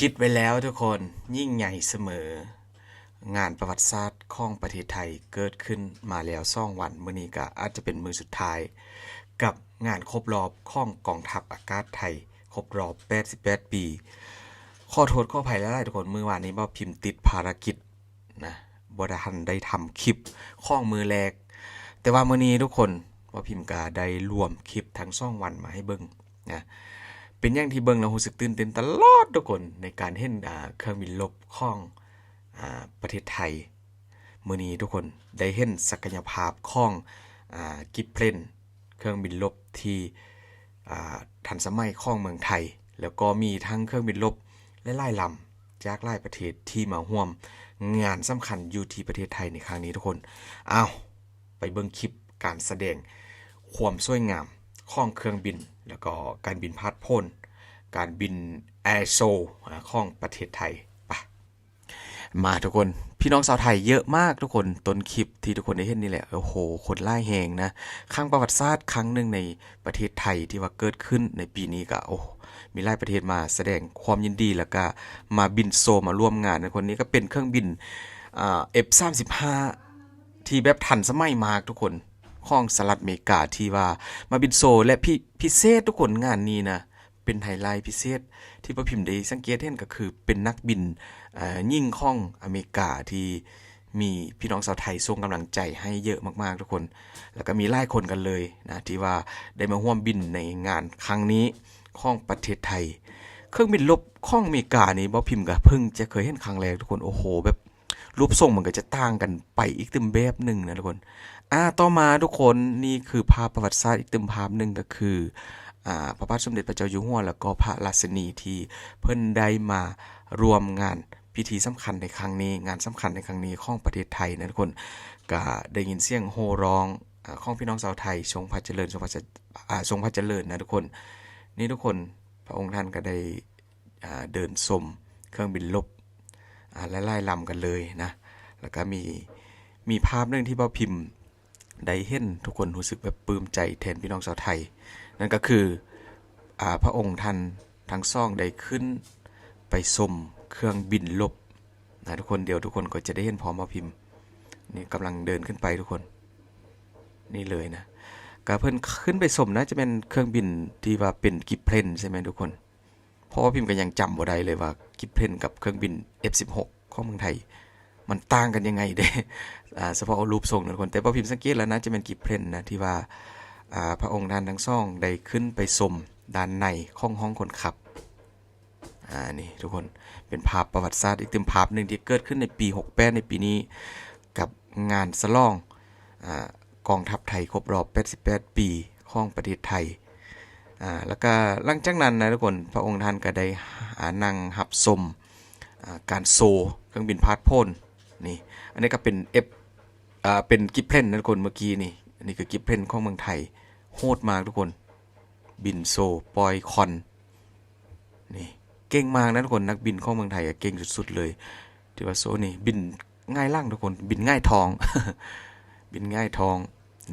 ຄິດໄວ້ແລ້ວທຸກຄົນ, ຍິ່ງໃຫຍ່ສະເໝີ. ງານປະຫວັດສາດຂອງປະເທດໄທເກີດຂຶ້ນມາແລ້ວສອງວັນ, ມື້ນີ້ກະອາດຈະເປັນມື້ສຸດທ້າຍກັບງານຄົບລອບຂອງກອງທັບອາກາດໄທ ຄົບລອບແປດສິບແປດປີ. ຂໍໂທດຂໍອະໄພຫຼາຍໆທຸກຄົນ, ມື້ວານນີ້ບ່າວພິມຕິດພາລະກິດ ນະ ບໍ່ໄດ້ ທັນໄດ້ທຳຄລິບຂອງມື້ແລກ, ແຕ່ວ່າມື້ນີ້ທຸກຄົນ ບ່າວພິມກະໄດ້ລວມຄລິບທັງສອງວັນມາໃຫ້ເບິ່ງນະ. ເປັນຫຍັງທີ່ເບິ່ງແລ້ວຮູ້ສຶກຕື່ນເຕັ້ນຕະຫຼອດທຸກຄົນ ໃນການເຫັນ ອ່າ ເຄື່ອງບິນລົບຂອງ ອ່າ ປະເທດໄທ. ມື້ນີ້ທຸກຄົນໄດ້ເຫັນສັກກະຍະພາບຂອງ ອ່າ ກິບເພລນ ເຄື່ອງບິນລົບທີ່ ອ່າ ທັນສະໄໝຂອງເມືອງໄທ, ແລ້ວກໍມີທັງເຄື່ອງບິນລົບຫຼາຍໆລຳຈາກຫຼາຍປະເທດທີ່ມາຮ່ວມງານສຳຄັນຢູ່ທີ່ປະເທດໄທໃນຄັ້ງນີ້ທຸກຄົນ. ເອົາ ໄປເບິ່ງຄລິບການສະແດງຄວາມສວຍງາມຂອງເຄື່ອງບິນ ແລ້ວກໍການບິນຜາດໂຜນ ການບິນແອໂຊ ອາ ຂອງປະເທດໄທ. ໄປ. ມາທຸກຄົນ, ພີ່ນ້ອງຊາວໄທເຍອະມາກທຸກຄົນ. ຕົ້ນຄລິບທີ່ທຸກຄົນໄດ້ເຫັນນີ້ແຫຼະ, ໂອ້ໂຫ ຄົນຫຼາຍແຮງນະ. ຄັ້ງປະຫວັດສາດຄັ້ງໜຶ່ງໃນປະເທດໄທທີ່ວ່າເກີດຂຶ້ນໃນປີນີ້ກະ ໂອ້ ມີຫຼາຍປະເທດມາສະແດງຄວາມຍິນດີ ແລ້ວກະມາບິນໂຊ ມາຮ່ວມງານ. ຄົນນີ້ກະເປັນເຄື່ອງບິນ ເອີ ເອັຟສາມສິບຫ້າ ທີ່ແບບທັນສະໄໝມາກທຸກຄົນ ຂອງສະຫະລັດອາເມລິກາ ທີ່ວ່າມາບິນໂຊ ແລະ ພິ ພິເສດທຸກຄົນ ງານນີ້ນະ ເປັນໄຮໄລພິເສດທີ່ປ້າພິມໄດ້ສັງເກດເຫັນ ກໍຄືເປັນນັກບິນ ເອີ ຍິງຂອງອາເມລິກາ ທີ່ມີພີ່ນ້ອງຊາວໄທສົ່ງກຳລັງໃຈໃຫ້ເຍອະມາກໆທຸກຄົນ, ແລ້ວກໍມີຫຼາຍຄົນກັນເລີຍນະ ທີ່ວ່າໄດ້ມາຮ່ວມບິນໃນງານຄັ້ງນີ້ຂອງປະເທດໄທ. ເຄື່ອງບິນລົບຂອງອາເມລິການີ້ ປ້າພິມກໍເພິ່ງຈະເຄີຍເຫັນຄັ້ງແລກທຸກຄົນ. ໂອ້ໂຫ ແບບ ຮູບຊົງມັນກໍຈະຕ່າງກັນໄປອີກຕື່ມແບບໜຶ່ງນະທຸກຄົນ. ອາ ຕໍ່ມາທຸກຄົນ ນີ້ຄືພາບປະຫວັດສາດອີກຕື່ມພາບໜຶ່ງ ກໍຄື ອາ ພະບາດສົມເດັດພະເຈົ້າຢູ່ຫົວ ແລ້ວກໍພະລາຊິນີ ທີ່ເພິ່ນໄດ້ມາຮ່ວມງານພິທີສຳຄັນໃນຄັ້ງນີ້, ງານສຳຄັນໃນຄັ້ງນີ້ຂອງປະເທດໄທນະທຸກຄົນ. ກະໄດ້ຍິນສຽງໂຫ່ຮ້ອງ ອາ ຂອງພີ່ນ້ອງຊາວໄທ ຊົງພະຈະເລີນ ຊົງພະຈະ ອາ ຊົງພະຈະເລີນນະທຸກຄົນ. ນີ້ທຸກຄົນ ພະອົງທ່ານກໍໄດ້ ອາ ເດີນຊົມເຄື່ອງບິນລົບ ອາ ຫຼາຍໆລຳກັນເລີຍນະ. ແລ້ວກໍມີ ມີພາບໜຶ່ງທີ່ປ້າພິມໄດ້ເຫັນ ທຸກຄົນຮູ້ສຶກແບບປຶ້ມໃຈແທນພີ່ນ້ອງຊາວໄທ, ນັ້ນກໍຄື ອາ ພະອົງທ່ານທັງສອງໄດ້ຂຶ້ນໄປຊົມເຄື່ອງບິນລົບນະທຸກຄົນ. ດຽວທຸກຄົນກໍຈະໄດ້ເຫັນພ້ອມປ້າພິມ. ນີ້ກຳລັງເດີນຂຶ້ນໄປທຸກຄົນ, ນີ້ເລີຍນະ. ກໍເພິ່ນຂຶ້ນໄປຊົມ ໜ້າຈະແມ່ນເຄື່ອງບິນທີ່ວ່າເປັນກິບເພລນ ໃຊ່ໄໝທຸກຄົນ? ເພາະວ່າພິມກໍຍັງຈຳບໍ່ໄດ້ເລີຍວ່າກິບເພລນກັບເຄື່ອງບິນເອັຟສິບຫົກຂອງເມືອງໄທ ມັນຕ່າງກັນຍັງໄງເດ້. ອາ ສະເພາະຮູບຊົງນະທຸກຄົນ, ແຕ່ວ່າພິມສັງເກດແລ້ວໜ້າຈະແມ່ນກິບເພລນນະ ທີ່ວ່າ ອາ ພະອົງທ່ານທັງສອງໄດ້ຂຶ້ນໄປຊົມດ້ານໃນຂອງຫ້ອງຄົນຂັບ. ອາ ນີ້ທຸກຄົນ ເປັນພາບປະຫວັດສາດອີກຕື່ມພາບໜຶ່ງທີ່ເກີດຂຶ້ນໃນປີຫົກແປດ ໃນປີນີ້ ກັບງານສະຫຼອງ ອາ ກອງທັບໄທຄົບຮອບແປດສິບແປດປີຂອງປະເທດໄທ. ອາ ແລ້ວກະຫຼັງຈາກນັ້ນນະທຸກຄົນ ພະອົງທ່ານກະໄດ້ ອາ ນັ່ງຮັບຊົມ ອາ ການໂຊເຄື່ອງບິນພາດໂຜນ. ນີ້ ອັນນີ້ກະເປັນເອັຟ ອາ ເປັນກິບເພລນນະທຸກຄົນ ເມື່ອກີ້ນີ້. ອັນນີ້ຄືກິບເພລນຂອງເມືອງໄທ ໂຫດມາກທຸກຄົນ ບິນໂຊປ່ອຍຄວັນ. ນີ້ເກັ່ງມາກນະທຸກຄົນ, ນັກບິນຂອງເມືອງໄທເກັ່ງສຸດໆເລີຍ ທີ່ວ່າໂຊນີ້. ບິນຫງາຍຫຼັງທຸກຄົນ, ບິນຫງາຍທ້ອງ ບິນຫງາຍທ້ອງ.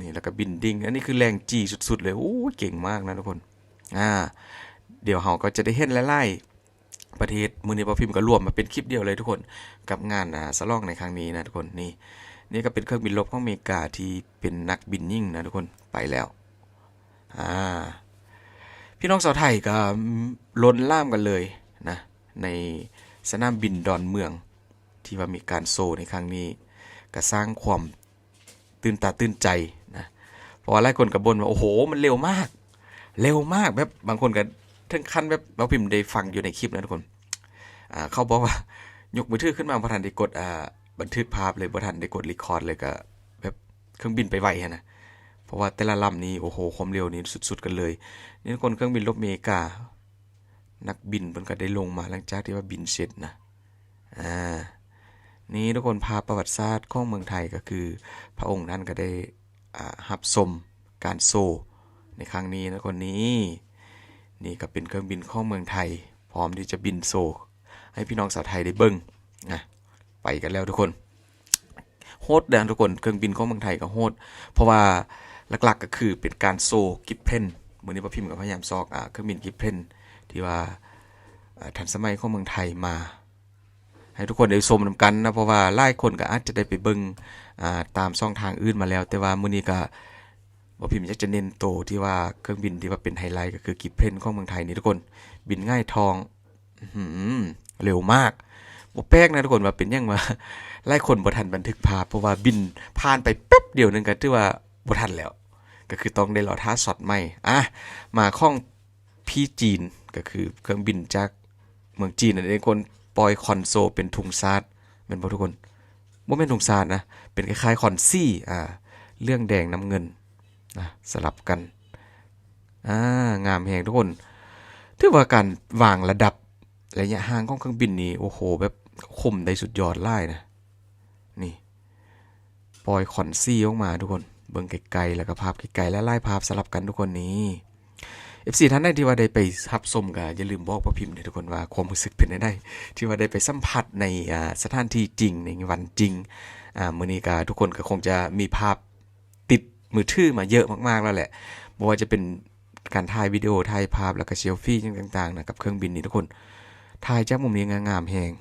ນີ້ ແລ້ວກໍບິນດິ້ງ, ອັນນີ້ຄືແລ່ນຈີ້ສຸດໆເລີຍ. ໂອ້ຍ ເກັ່ງມາກນະທຸກຄົນ. ອາ ດຽວເຮົາກໍຈະໄດ້ເຫັນຫຼາຍໆປະເທດ. ມື້ນີ້ປ້າພິມກໍລວມມາເປັນຄລິບດຽວເລີຍທຸກຄົນ ກັບງານ ອາ ສະຫຼອງໃນຄັ້ງນີ້ນະທຸກຄົນ. ນີ້ ນີ້ກໍເປັນເຄື່ອງບິນລົບຂອງອາເມລິກາທີ່ເປັນນັກບິນຍິງນະທຸກຄົນ ໄປແລ້ວ. ອາ ພີ່ນ້ອງຊາວໄທກໍລົ້ນຫຼາມກັນເລີຍນະ ໃນສະໜາມບິນດອນເມືອງ ທີ່ວ່າມີການໂຊໃນຄັ້ງນີ້ ກໍສ້າງຄວາມຕື່ນຕາຕື່ນໃຈນະ. ເພາະວ່າຫຼາຍຄົນກໍບົ່ນວ່າ ໂອ້ໂຫ ມັນເລັວມາກ ເລັວມາກ. ແບບບາງຄົນກໍເຖິງຂັ້ນແບບ ເວົ້າພິມໄດ້ຟັງຢູ່ໃນຄລິບນະທຸກຄົນ ອາ ເຂົາບອກວ່າ ຍົກມືຖືຂຶ້ນມາບໍ່ທັນໄດ້ກົດ ອາ ບັນທຶກພາບເລີຍ, ບໍ່ທັນໄດ້ກົດຣີຄອດເລີຍ ກໍແບບເຄື່ອງບິນໄປໄວຫັ້ນນະ. ເພາະວ່າແຕ່ລະລຳນີ້ ໂອ້ໂຫ ຄວາມເລັວນີ້ສຸດໆກັນເລີຍ. ນີ້ທຸກຄົນ ເຄື່ອງບິນລົບເມກາ ນັກບິນເພິ່ນກໍໄດ້ລົງມາຫຼັງຈາກທີ່ວ່າບິນເສັດນະ. ອາ ນີ້ທຸກຄົນ ພາບປະຫວັດສາດຂອງເມືອງໄທ ກໍຄືພະອົງທ່ານກໍໄດ້ ອາ ຮັບຊົມການໂຊໃນຄັ້ງນີ້ນະທຸກຄົນ. ນີ້ ນີ້ກໍເປັນເຄື່ອງບິນຂອງເມືອງໄທ ພ້ອມທີ່ຈະບິນໂຊໃຫ້ພີ່ນ້ອງຊາວໄທໄດ້ເບິ່ງນະ. ໄປກັນແລ້ວທຸກຄົນ. ໂຫດເດ້ທຸກຄົນ, ເຄື່ອງບິນຂອງເມືອງໄທກໍໂຫດ ເພາະວ່າຫຼັກໆກໍຄືເປັນການໂຊກິບເພລນ. ມື້ນີ້ປ້າພິມກໍພະຍາຍາມຊອກ ອາ ເຄື່ອງບິນກິບເພລນ ທີ່ວ່າ ອາ ທັນສະໄໝຂອງເມືອງໄທມາ ໃຫ້ທຸກຄົນໄດ້ຊົມນຳກັນນະ ເພາະວ່າຫຼາຍຄົນກໍອາດຈະໄດ້ໄປເບິ່ງ ອາ ຕາມຊ່ອງທາງອື່ນມາແລ້ວ, ແຕ່ວ່າມື້ນີ້ກໍ ບໍ່ພິມຢາກຈະເນັ້ນໂຕທີ່ວ່າເຄື່ອງບິນທີ່ວ່າເປັນໄຮໄລ ກໍຄືກິບເພຣນຂອງເມືອງໄທນີ້ທຸກຄົນ ບິນຫງາຍທ້ອງ ອື ເລັວມາກ. ບໍ່ແປກນະທຸກຄົນ ວ່າເປັນຫຍັງວ່າຫຼາຍຄົນບໍ່ທັນບັນທຶກພາບ ເພາະວ່າບິນຜ່ານໄປແປັບດຽວໜຶ່ງກໍຖືວ່າບໍ່ທັນແລ້ວ ກໍຄືຕ້ອງໄດ້ລໍຖ້າຊັອດໃໝ່. ອາ ມາຂອງພີຈີນ ກໍຄືເຄື່ອງບິນຈາກເມືອງຈີນນັ້ນເອງ ຄົນປ່ອຍຄອນໂຊເປັນທຸງຊາດ ແມ່ນບໍ່ທຸກຄົນ? ບໍ່ແມ່ນທຸງຊາດນະ ເປັນຄ້າຍໆຄອນສີ ອາ ເຫຼືອງແດງນ້ຳເງິນນະ ສະຫຼັບກັນ. ອາ ງາມແຮງທຸກຄົນ ຖືວ່າການວາງລະດັບໄລຍະຫ່າງຂອງເຄື່ອງບິນນີ້ ໂອ້ໂຫ ແບບຄົມໄດ້ສຸດຍອດຫຼາຍນະ. ນີ້ ປ່ອຍຄອນສີອອກມາທຸກຄົນ ເບິ່ງໄກໆ ແລ້ວກໍພາບໄກໆ ຫຼາຍໆພາບສະຫຼັບກັນທຸກຄົນ. ນີ້ ເອັຟຊີ ທ່ານໃດທີ່ວ່າໄດ້ໄປຮັບຊົມ ກໍຢ່າລືມບອກປາພິມເດີທຸກຄົນວ່າຄວາມຮູ້ສຶກເປັນແນວໃດ ທີ່ວ່າໄດ້ໄປສຳຜັດໃນ ອາ ສະຖານທີ່ຈິງ ໃນວັນຈິງ. ອາ ມື້ນີ້ກໍທຸກຄົນກໍຄົງຈະມີພາບ ຕິດມືຖືມາເຍອະມາກໆແລ້ວແຫຼະ ບໍ່ວ່າຈະເປັນການຖ່າຍວິດີໂອ ຖ່າຍພາບ ແລ້ວກໍເຊລຟີຫຍັງຕ່າງໆນະ ກັບເຄື່ອງບິນນີ້ທຸກຄົນ. ຖ່າຍຈາກມຸມນີ້ງາມແຮງ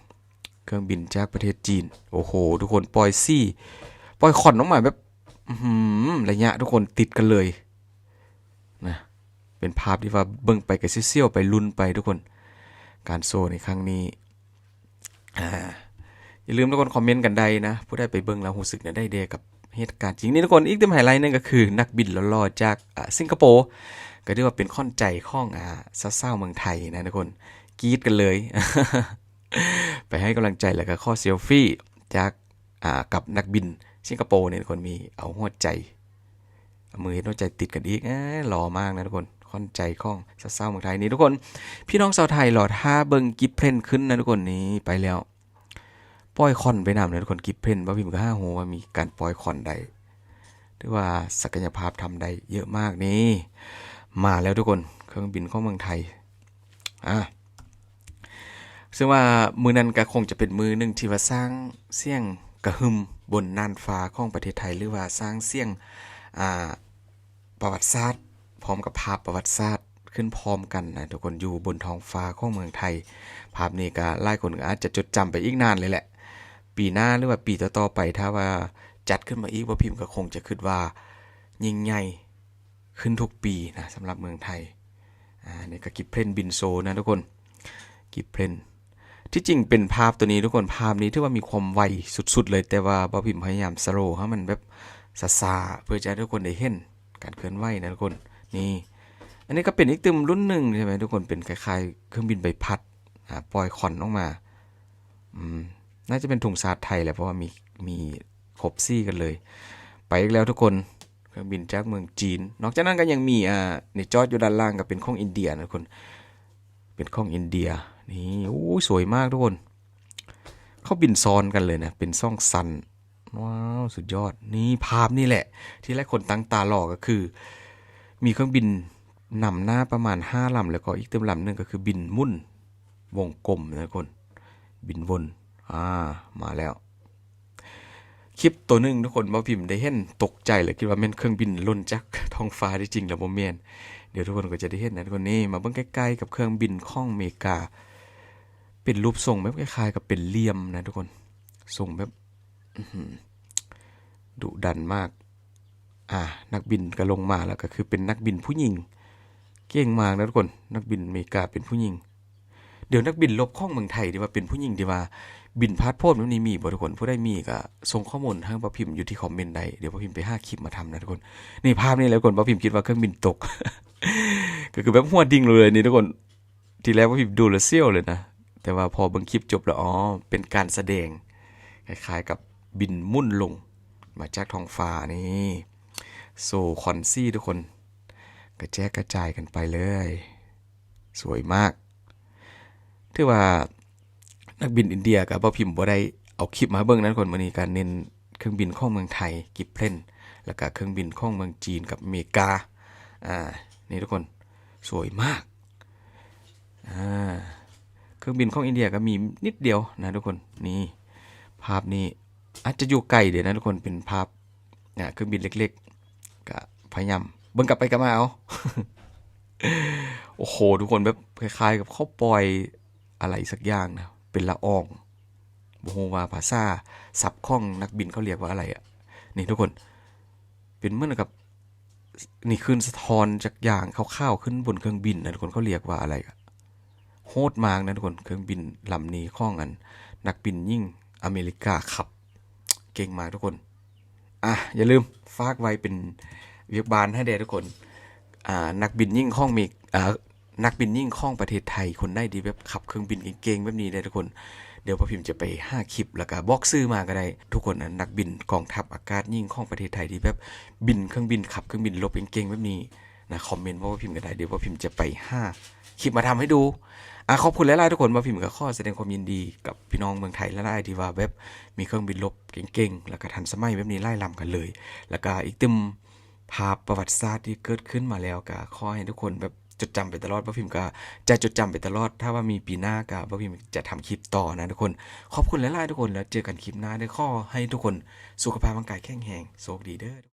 ເຄື່ອງບິນຈາກປະເທດຈີນ. ໂອ້ໂຫ ທຸກຄົນ ປ່ອຍສີ ປ່ອຍຄອນອອກມາແບບ ອື ໄລຍະທຸກຄົນ ຕິດກັນເລີຍນະ. ເປັນພາບທີ່ວ່າເບິ່ງໄປກໍສຽວໆໄປ ລຸ້ນໄປທຸກຄົນ. ການໂຊໃນຄັ້ງນີ້ ອາ ຢ່າລືມທຸກຄົນຄອມເມັນກັນໄດ້ນະ ຜູ້ໃດໄປເບິ່ງແລ້ວຮູ້ສຶກແນວໃດແດ່ກັບເຫດການຈິງນີ້ທຸກຄົນ. ອີກຕື່ມໄຮໄລໜຶ່ງກໍຄືນັກບິນຫຼໍ່ໆຈາກ ອາ ສິງກະໂປ ກໍຖືວ່າເປັນຂວັນໃຈຂອງ ອາ ສາວໆເມືອງໄທນະທຸກຄົນ ກຣີດກັນເລີຍ ໄປໃຫ້ກຳລັງໃຈ ແລ້ວກໍຂໍເຊລຟີຈາກ ອາ ກັບນັກບິນສິງກະໂປນີ້ທຸກຄົນ ມີເອົາຫົວໃຈ ເອົາມືເຮັດຫົວໃຈຕິດກັນອີກ ເອີ ຫຼໍ່ມາກນະທຸກຄົນ ຂວັນໃຈຂອງສາວໆເມືອງໄທນີ້ທຸກຄົນ. ພີ່ນ້ອງຊາວໄທ ລໍຖ້າເບິ່ງກິບເພຣນຂຶ້ນນະທຸກຄົນ. ນີ້ໄປແລ້ວ ປ່ອຍຄອນໄປນຳນະທຸກຄົນ ກິບເພຣນ. ບ່າວພິມກໍຫາຮູ້ວ່າມີການປ່ອຍຄອນໄດ້ ຖືວ່າສັກກະຍະພາບທຳໄດ້ເຍອະມາກ. ນີ້ ມາແລ້ວທຸກຄົນ ເຄື່ອງບິນຂອງເມືອງໄທ ອາ ເຊິ່ງວ່າມື້ນັ້ນກໍຄົງຈະເປັນມື້ໜຶ່ງທີ່ວ່າສ້າງສຽງກະຫຶ່ມບົນນ່ານຟ້າຂອງປະເທດໄທ ຫຼືວ່າສ້າງສຽງ ອາ ປະຫວັດສາດ ພ້ອມກັບພາບປະຫວັດສາດຂຶ້ນພ້ອມກັນນະທຸກຄົນ ຢູ່ບົນທ້ອງຟ້າຂອງເມືອງໄທ. ພາບນີ້ກໍຫຼາຍຄົນກໍອາດຈະຈົດຈຳໄປອີກນານເລີຍແຫຼະ ປີໜ້າ ຫຼືວ່າປີຕໍ່ໆໄປ ຖ້າວ່າຈັດຂຶ້ນມາອີກ ບ່າວພິມກໍຄົງຈະຄິດວ່າຍິ່ງໃຫຍ່ຂຶ້ນທຸກປີນະ ສຳລັບເມືອງໄທ. ອາ ນີ້ກໍກິບເພຣນບິນໂຊນະທຸກຄົນ ກິບເພຣນ. ທີ່ຈິງເປັນພາບໂຕນີ້ທຸກຄົນ ພາບນີ້ຖືວ່າມີຄວາມໄວສຸດໆເລີຍ ແຕ່ວ່າບ່າວພິມພະຍາຍາມສະໂລໃຫ້ມັນແບບຊ້າໆ ເພື່ອຈະໃຫ້ທຸກຄົນໄດ້ເຫັນການເຄື່ອນໄຫວນະທຸກຄົນ. ນີ້ ອັນນີ້ກໍເປັນອີກຕື່ມລຸ້ນໜຶ່ງໃຊ່ໄໝທຸກຄົນ ເປັນຄ້າຍໆເຄື່ອງບິນໃບພັດ ອາ ປ່ອຍຄວັນອອກມາ ອືມ ໜ້າຈະເປັນທຸງຊາດໄທແຫຼະ ເພາະວ່າມີ ມີຄົບສີກັນເລີຍ. ໄປອີກແລ້ວທຸກຄົນ ເຄື່ອງບິນຈາກເມືອງຈີນ. ນອກຈາກນັ້ນກໍຍັງມີ ອາ ໃນຈອດຢູ່ດ້ານຫຼັງກໍເປັນຂອງອິນເດຍນະທຸກຄົນ ເປັນຂອງອິນເດຍ. ນີ້ ໂອ້ຍ ສວຍມາກທຸກຄົນ ເຂົາບິນຊ້ອນກັນເລີຍນະ ເປັນສອງຊັ້ນ. ວ້າວ ສຸດຍອດ. ນີ້ພາບນີ້ແຫຼະທີ່ຫຼາຍຄົນຕັ້ງຕາລໍ ກໍຄືມີເຄື່ອງບິນນຳໜ້າປະມານຫ້າລຳ ແລ້ວກໍອີກຕື່ມລຳໜຶ່ງກໍຄືບິນໝຸນວົງກົມນະທຸກຄົນ ບິນວົນ. ອາ ມາແລ້ວ ຄລິບໂຕໜຶ່ງທຸກຄົນ ບ່າວພິມໄດ້ເຫັນຕົກໃຈ ແລະ ຄິດວ່າແມ່ນເຄື່ອງບິນຫຼົ່ນຈາກທ້ອງຟ້າ ທີ່ຈິງແລ້ວບໍ່ແມ່ນ. ດຽວທຸກຄົນກໍຈະໄດ້ເຫັນນະທຸກຄົນ. ນີ້ ມາເບິ່ງໃກ້ໆກັບເຄື່ອງບິນຂອງເມກາ ເປັນຮູບຊົງແບບຄ້າຍໆກັບເປັນຫຼ່ຽມນະທຸກຄົນ ຊົງແບບ ອື ດຸດັນມາກ. ອາ ນັກບິນກໍລົງມາແລ້ວ ກໍຄືເປັນນັກບິນຜູ້ຍິງ ເກັ່ງມາກນະທຸກຄົນ ນັກບິນເມກາເປັນຜູ້ຍິງ. ດຽວ ນັກບິນລົບຂອງເມືອງໄທທີ່ວ່າເປັນຜູ້ຍິງທີ່ວ່າບິນຜາດໂຜນແບບນີ້ມີບໍ່ທຸກຄົນ? ຜູ້ໃດມີກໍສົ່ງຂໍ້ມູນໃຫ້ບ່າວພິມຢູ່ທີ່ຄອມເມັນໄດ້ ດຽວບ່າວພິມໄປຫາຄລິບມາທຳນະທຸກຄົນ. ນີ້ພາບນີ້ແຫຼະທຸກຄົນ ບ່າວພິມຄິດວ່າເຄື່ອງບິນຕົກ ກໍຄືແບບຫົວດິ່ງເລີຍນີ້ທຸກຄົນ. ທີແລກວ່າພິມດູແລ້ວສຽວເລີຍນະ ແຕ່ວ່າພໍເບິ່ງຄລິບຈົບແລ້ວ ອໍ ເປັນການສະແດງ ຄ້າຍໆກັບບິນໝຸນລົງມາຈາກທ້ອງຟ້າ. ນີ້ ໂຊຄອນສີທຸກຄົນ ກະແຈກກະຈາຍກັນໄປເລີຍ ສວຍມາກ. ຖືວ່ານັກບິນອິນເດຍກັບບ່າວພິມບໍ່ໄດ້ເອົາຄລິບມາໃຫ້ເບິ່ງນະທຸກຄົນ. ມື້ນີ້ກະເນັ້ນເຄື່ອງບິນຂອງເມືອງໄທ ກິບເພຣນ ແລ້ວກະເຄື່ອງບິນຂອງເມືອງຈີນກັບເມກາ. ອາ ນີ້ທຸກຄົນ ສວຍມາກ. ອາ ເຄື່ອງບິນຂອງອິນເດຍກໍມີນິດດຽວນະທຸກຄົນ. ນີ້ ພາບນີ້ອາດຈະຢູ່ໄກເດນະທຸກຄົນ ເປັນພາບ ອາ ເຄື່ອງບິນເລັກໆ ກະພະຍາຍາມເບິ່ງກັບໄປກັບມາເອົາ. ໂອ້ໂຫ ທຸກຄົນ ແບບຄ້າຍໆກັບເຂົາປ່ອຍ ອາໄລສັກຢ່າງນະ ເປັນລະອອງ ບໍ່ຮູ້ວ່າພາສາສັບຂອງນັກບິນເຂົາຮຽກວ່າອາໄລອະ. ນີ້ທຸກຄົນ ເປັນເໝືອນກັບ ນີ້ຄື້ນສະທ້ອນຈາກຢາງຂາວໆຂຶ້ນບົນເຄື່ອງບິນນະທຸກຄົນ ເຂົາຮຽກວ່າອາໄລອະ. ໂຫດມາກນະທຸກຄົນ ເຄື່ອງບິນລຳນີ້ຂອງອັນນັກບິນຍິງອາເມລິກາຂັບ ເກັ່ງມາກທຸກຄົນ. ອ່ະ ຢ່າລືມຝາກໄວ້ເປັນວຽກບ້ານໃຫ້ແດ່ທຸກຄົນ. ອ່າ ນັກບິນຍິງຂອງເມກ ອ່າ ນັກບິນຍິງຂອງປະເທດໄທຄົນໃດທີ່ແບບຂັບເຄື່ອງບິນເກັ່ງໆແບບນີ້ແດ່ທຸກຄົນ ດຽວບ່າວພິມຈະໄປຫາຄລິບ ແລ້ວກະບອກຊື່ມາກໍໄດ້ທຸກຄົນ. ອັນນັກບິນກອງທັບອາກາດຍິງຂອງປະເທດໄທທີ່ແບບບິນເຄື່ອງບິນ ຂັບເຄື່ອງບິນລົບເກັ່ງໆແບບນີ້ນະ ຄອມເມັນບອກບ່າວພິມກໍໄດ້ ດຽວບ່າວພິມຈະໄປຫາຄລິບມາທຳໃຫ້ດູ. ອ່າ ຂອບຄຸນຫຼາຍໆທຸກຄົນ ບ່າວພິມກໍຂໍສະແດງຄວາມຍິນດີກັບພີ່ນ້ອງເມືອງໄທຫຼາຍໆທີ່ວ່າແບບມີເຄື່ອງບິນລົບເກັ່ງໆ ແລ້ວກໍທັນສະໄໝແບບນີ້ຫຼາຍລຳກັນເລີຍ. ແລ້ວກໍອີກຕື່ມ ພາບປະຫວັດສາດທີ່ເກີດຂຶ້ນມາແລ້ວ ກໍຂໍໃຫ້ທຸກຄົນແບບຈົດຈຳໄປຕະຫຼອດ ບ່າວພິມກໍຈະຈົດຈຳໄປຕະຫຼອດ. ຖ້າວ່າມີປີໜ້າກໍບ່າວພິມຈະທຳຄລິບຕໍ່ນະທຸກຄົນ. ຂອບຄຸນຫຼາຍໆທຸກຄົນ ແລ້ວເຈີກັນຄລິບໜ້າເດີ້. ຂໍໃຫ້ທຸກຄົນສຸຂະພາບຮ່າງກາຍແຂງແຮງ ໂຊກດີເດີ້.